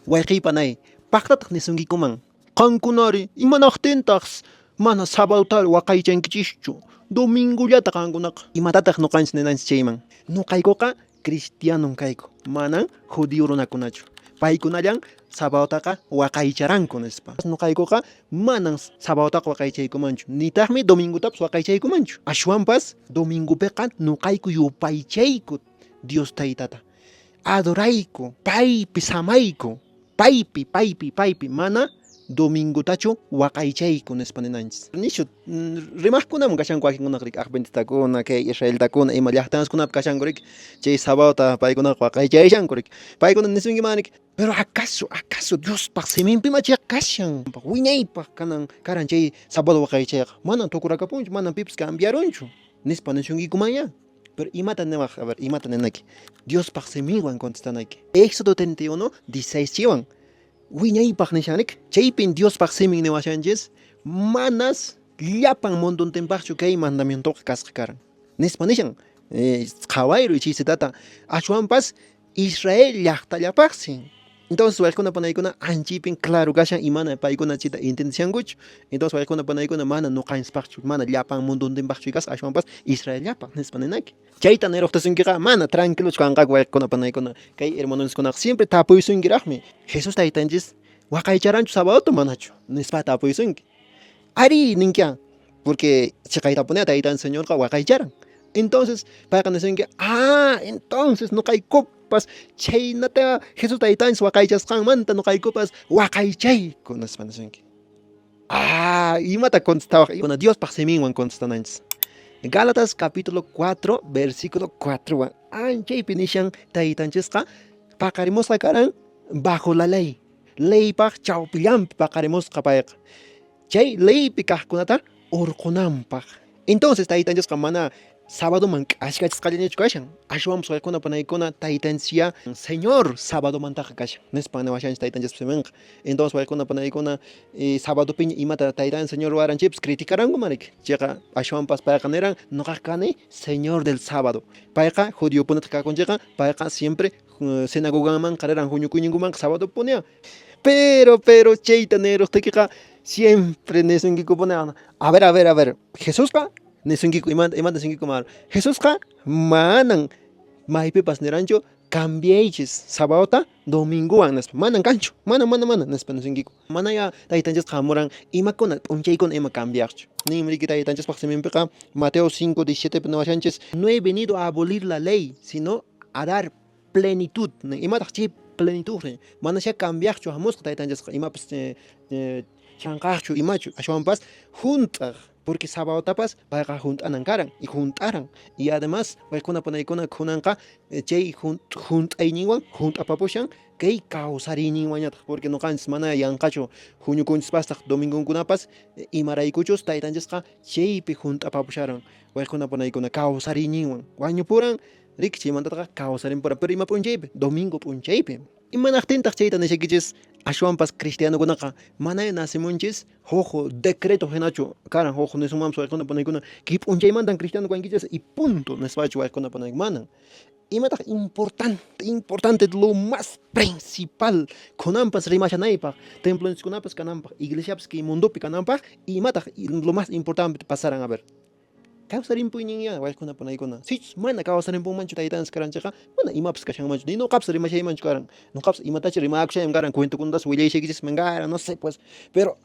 Wayqiy panay, paqtataq nisunkikuman, Qankunari, imanaqtintaq mana sabadotari waqaychankichischu, domingollata qankunaqa? Imatataq noqanchis ninanchis chayman? Noqaykuqa cristianon kayku, manan judío runakunachu. Paykunallan sabadotaqa waqaycharanku, nispa. Noqaykuqa manan sabadotaqa waqaychaykumanchu, nitaqmi domingotapas waqaychaykumanchu. Ashwanpas domingopiqa noqayku yupaychayku Dios Taytata. Adorayku, paypi samayku, paypi, paypi, paypi, mana domingotachu waqaychayku, nispa ninanchis. Nishu rimaqkunam kashanku wakinkunaqa riki, adventistakuna, kay israelitakuna, ima llaqtanskunapi kashanku riki, chay sabadota paykunaqa waqaychayashanku riki. Paykuna nisunkiman riki, pero acaso, acaso Diospaq siminpima chayqa kashan, wiñaypaq kanan karan chay sábado waqaychayqa, manan tukurakapunchu, manan pipas cambiarunchu, nispa nisunkikuman. Pero imata niwaq, a ver, imata ninayki? Diospaq siminwan contestanayki. Éxodo 31, 16 chiwan. Wiñaypaq nishan rik. Chaypin Diospaq simin niwashanchis, manas llapan mundontinpaqchu kay mandamientoqa kasqa karan. Nispa nishan. Qhawayruy chay citata. Ashwanpas Israel llaqtallapaqsi. Entonces wayqikuna panaykuna anchaypin claro kashan y mana paykuna chayta entendishankuchu. Entonces wayqikuna panaykuna mana noqanchispaqchu, mana llapan mundontinpaqchu kasqa, ashwanpas Israellapaq nispa ninayki. Chayta niruqtasunkiqa mana tranquilochu kanqaku wayqikuna panaykuna. Kay hermanonchiskunaqa siempre tapuysunkiraqmi. Jesús taytanchis waqaycharanchu sabadota manachu nispa tapuysunki. Arí ninkian, porque chiqaytapuni taytan Señorqa waqaycharan. Entonces payqa nisunki, ah, entonces noqaykupas chhaynata Jesús taytanchis waqaychasqanmanta noqaykupas waqaychayku nispa nisunki. Ah, imata contestawaq? Bueno, Diospaq siminwan contestananchis. Gálatas capítulo 4, versículo 4 wan anchaypi nishan taytanchisqa paqarimusqa karan bajo la ley. Leypaq chawpillanpi paqarimusqa payqa. Chay leypi kaqkunata urqunanpaq. Entonces taytanchisqa mana sabadoman k'ashkachisqallañachu kashan, ashwanpas waykuna panaykuna taytanchisyá Señor sabadomantaqa kashan, nispan niwashanchis taytanchispa siminqa. Entonces waykuna panaykuna sabadopiña imata taytan Señor ruwaran chaypas criticarankuman riki. Chayqa ashwanpas payqa niran, noqaqa kani Señor del sábado. Payqa judiokunataq kakunchikqa, payqa siempre sinagogamanqa riran huñukuyninkumanqa sabadopuniya. Pero, pero chayta niruqtiykiqa siempre nisunkikupuni, a ver, a ver, a ver, Jesusqa nisunkiku, imata, imata nisunkiku mar. Jesusqa manan maypipas niranchu cambiaychis sabadota domingowan nispa, manan kanchu, mana, mana, mana nispa nisunkiku. Manaya taytanchisqa hamuran imakuna p'unchaykuna ima cambiaqchu. Ninmi riki taytanchispaq siminpiqa Mateo 5:17 pi niwashanchis, no he venido a abolir la ley, sino a dar plenitud. Imataq chay plenitud? Manasya cambiaqchu hamusqa taytanchisqa imapas chanqaqchu imachu, ashwanpas hunt'aq, porque sabadotapas payqa hunt'anan karan y hunt'aran. Y además paykuna panaykuna kunanqa chay hunt'ayninwan hunt'apapushan kay kawsariyninwanñataq, porque noqanchis mana yanqachu huñukunchispastaq domingonkunapas, imaraykuchus taytanchisqa chaypi hunt'apapusharan waykuna panaykuna kawsariyninwan wañupuran. Riki, chaymantaqa kawsarinpuran, pero ima p'unchaypi? Domingo p'unchaypi. Imanaqtintaq chayta nishaykichis? Ashwanpas cristianokunaqa manaya nacemunchis huk decreto hinachu karan, huk nisunmanpas waykuna panaykuna, kay p'unchaymantan cristiano kankichis y punto nispachu waykuna panaykuna, manan. Imataq importante, importante, lo más principal kunanpas rimashanaypaq, templonchiskunapas kananpaq, iglesiapas kay mundopi kananpaq, imataq lo más importante pasaran? A ver. Kawsarimpuyninyá waykuna panaykuna. Sichus mana kawsarimpunmanchu taytanchis karan chayqa, mana imapas kashanmanchu. Ni noqapas rimashaymanchu karan. Noqapas imatachi rimakushayman karan, cuentokunatas willayshaykichisman karan, no sé pues. Pero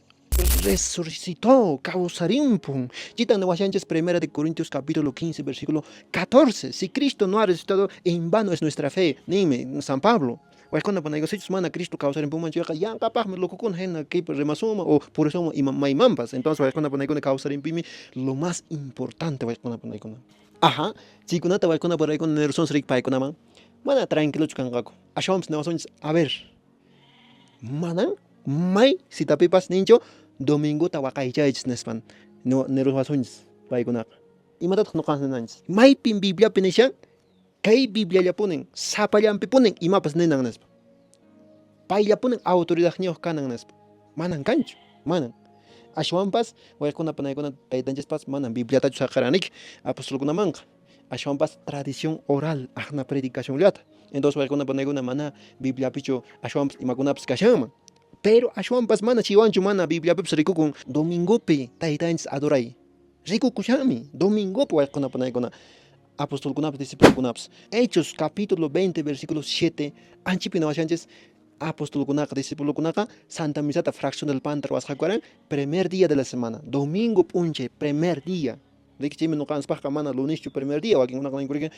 resucitó, kawsarimpun. Chaytan niwashanchis Primera de Corintios capítulo 15, versículo 14. Si Cristo no ha resucitado, en vano es nuestra fe, ninmi San Pablo. Waykuna panayku, sichus mana Cristo kawsarimpunmanchu chayqa, yanqapaqmi locokuna hina kaypi rimasunman o purisunman ima maymanpas. Entonces waykuna panaykuna kawsarimpuymi lo más importante waykuna panaykuna. Ajá, chaykunata waykuna panaykuna nirusunchis riki paykunaman, mana tranquilochu kanqaku. Ashwanpas niwasunchis, a ver, manan may citapipas ninchu domingota waqaychaychis nispan niruwasunchis paykunaqa. Imatataq noqanchis ninanchis? Maypin Bibliapi nishan? Kay Bibliallapunin, sapallanpipunin imapas ninan nispa. Payllapunin autoridadniyoq kanan nispa. Manan kanchu, manan. Ashwanpas waykuna panaykuna taytanchispas manan Bibliatachu saqeranik apostolkunamanqa. Ashwanpas tradición oral aqna predicacionllata. Entonces wayqikuna panaykuna mana Bibliapichu ashwanpas imakunapas kashanman. Pero ashwanpas mana chaywanchu mana Bibliapipas rikukun domingopi taytanchis adoray. Rikukushanmi domingopi wayqikuna panaykuna apostolkunapas discipulokunapas. Hechos capítulo 20 versículo 7 anchipi nawashanchis apostolkunaqa discipulokunaqa Santa Misata fracción del panta ruwasqaku karan primer día de la semana, domingo p'unchay primer día. Riki chaymi ñuqanchispaqqa mana luneschu primer día, wakinkunaqa ninku riki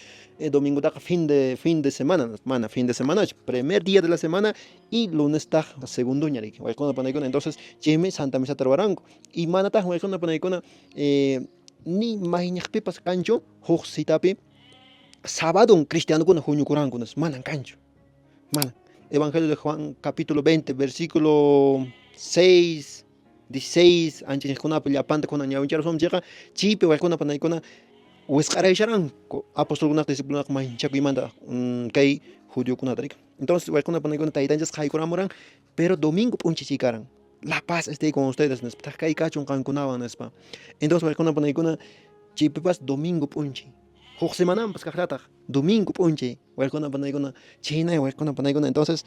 domingotaqa fin de semana, mana fin de semanachu, primer día de la semana y lunestaq segundoña riki wayqikuna panaykuna. Entonces chaymi Santa Misata ruwaranku y manataq wayqikuna panaykuna ni mayniqpipas kanchu huk citapi sabadon cristianokuna huñukuranku nispa, manan kanchu, manan. Evangelio de Juan capítulo 20 versículo 6 16 ancha niqkunapi llapanta kunan ñawincharuswan chayqa chaypi wayqikuna panaykuna wisq'araysharanku apostolkunaqa discipulokunaqa manchakuymanta kay judiokunata riki. Entonces wayqikuna panaykuna taytanchisqa haykuramuran pero domingo p'unchay chay karan. La paz esté con ustedes nispa, thak kay kachun qankunawan nispa. Entonces wayqikuna panaykuna chaypipas domingo p'unchay. Huk semananpas kaqllataq domingo p'unchay wayqikuna panaykuna chhaynay wayqikuna panaykuna. Entonces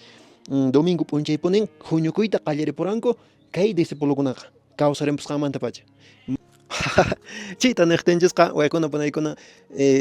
domingo p'unchaypunin huñukuyta qallaripuranku kay discipulokunaqa kawsarimpusqanmantapacha. Chayta niqtinchisqa wayqikuna panaykuna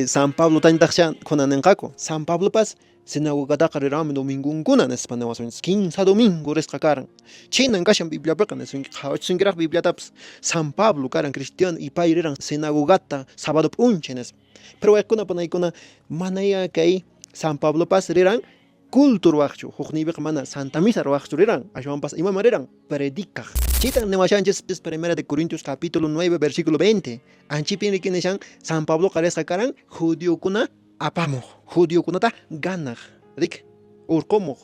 San Pablotañataqcha kunan ninqaku. San Pablopas sinagogataqa riranmi domingonkuna nispa niwasunchis. Kinsa domingo risqa karan. Chhaynan kashan Bibliapiqa nisunki, qhawachisunkiraq Bibliatapas. San Pablo karan cristiano y pay riran sinagogata sábado p'unchay nispa. Pero wayqikuna panaykuna manayá kay San Pablopas riran culto ruwaqchu, hukniypiqa mana Santa Misa ruwaqchu riran, ashwanpas imaman riran predicaq. Chaytan niwashanchis Primera de Corintios capítulo 9 versículo 20. Anchipin riki nishan San Pabloqa risqa karan judiokuna apamuq, judiokunata ganaq, rik urqumuq,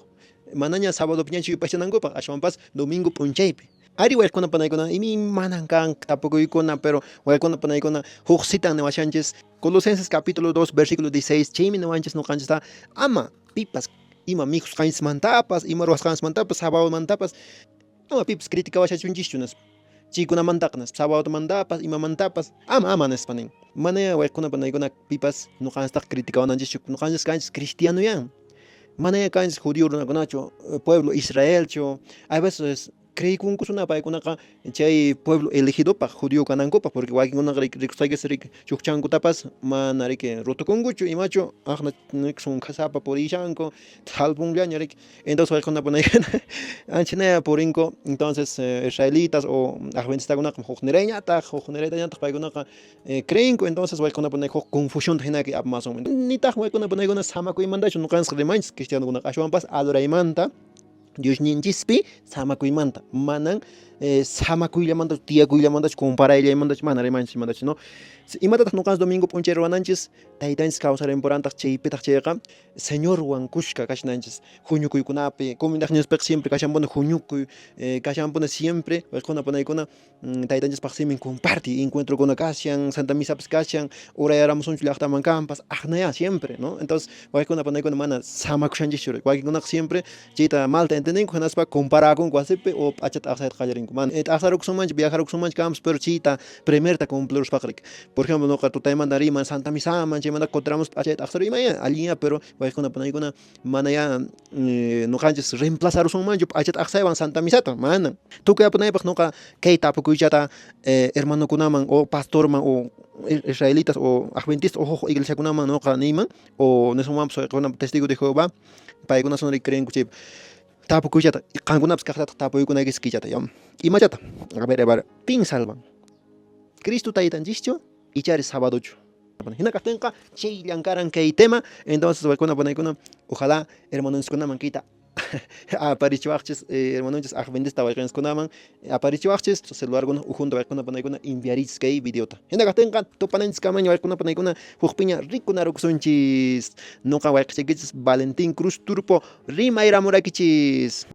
manaña sábadopiñachu yupaychanankupaq, ashwanpas domingo p'unchaypi. Ari wayqikuna panaykuna imi manan kan tapukuykuna, pero wayqikuna panaykuna huk citan niwashanchis Colosenses capítulo 2 versículo 16 chaymi niwanchis ñuqanchista ama pipas ima mikhusqanchismantapas, ima ruwasqanchismantapas, sabadomantapas ama pipas criticawashachunchischu nispa. Chaykunamantaqa nispa, sabadomantapas, imamantapas ama ama nispa nin. Manayá wayqikuna panaykuna pipas ñuqanchistaqa criticawananchischu, ñuqanchis kanchis cristianoyá. Manayá kanchis judío runakunachu, pueblo Israelchu. A veces creekunkusuna paykunaqa chay pueblo elegidopaq judío kanankupaq, porque wakinkunaqa rikusqaykichis riki chukchankutapas mana riki rutukunkuchu imachu aqna sunkhasapa purishanku thalpunllaña riki. Entonces wayqikuna panaykuna anchanaya purinku. Entonces israelitas o adventistakunaqa huknirayñataq hukniraytañataq paykunaqa creenku. Entonces wayqikuna panaykuna huk confusionta hina apamasunman. Nitaq wayqikuna panaykuna samakuymantachu ñuqanchis rimanchis cristianokunaqa, ashwanpas adoraymanta, Diosninchispi samakuymanta, manan samakuyllamantachu, tiyakuyllamantachu, comparayllamantachu mana rimanchis imantachu, no. Imatataq ñuqanchis domingo p'unchay ruwananchis? Taytanchis kawsarimpurantaq chaypitaq chayqa Señorwan kushka kashananchis huñukuykunapi, comunidadninchispiqa siempre kashanpuni huñukuy, kashanpuni siempre wayqikuna panaykuna taytanchispaq simin compartiy, encuentrokuna kashan, Santa Misapas kashan, urayaramusunchu llaqtaman kanpas, aqnayá siempre, no. Entonces wayqikuna panaykuna mana samakushanchischu, wakinkunaqa siempre chayta malta entendinku hinaspa comparakunku wasipi o p'achata t'aqsayta qallarinku. Mana t'aqsarukusunmanchu, viajarukusunmanchu kanpas, pero chayta primerta cumpliruspaqa riki. Por ejemplo, ñuqa tutaymanta riyman Santa Misaman, chaymanta kutiramuspa p'achayta t'aqsaruy imaya, allinya, pero wayqikuna panaykuna manayá ñuqanchis reemplazarusunmanchu p'achata t'aqsaywan Santa Misata, manan. Tukuy apunaypaq ñuqa kay tapukuychata hermanokunaman o pastorman o israelitas o adventistas o huk iglesiakunaman ñuqa niyman o nisunmanpas wayqikuna testigo de Jehová paykuna son riki creenku chay tapukuychata qankunapas kaqtataq tapuykunaykichis kaychata ya. Imachata? A ver, a ver, pin salvan? Cristo taytanchischu ichari sabadochu? Hina kaqtinqa chayllan karan kay tema. Entonces wayqikuna panaykuna ojalá hermanonchiskunaman kayta aparichiwaqchis, hermanonchis adventista wayqinchiskunaman aparichiwaqchis, celularkuna ukhunta wayqikuna panaykuna enviarichis kay videota. Hina kaqtinqa tupananchiskamaña wayqikuna panaykuna hukpiña rikunarukusunchis. Nuqa wayqichaykichis Valentín Cruz Turpo rimayramurakichis.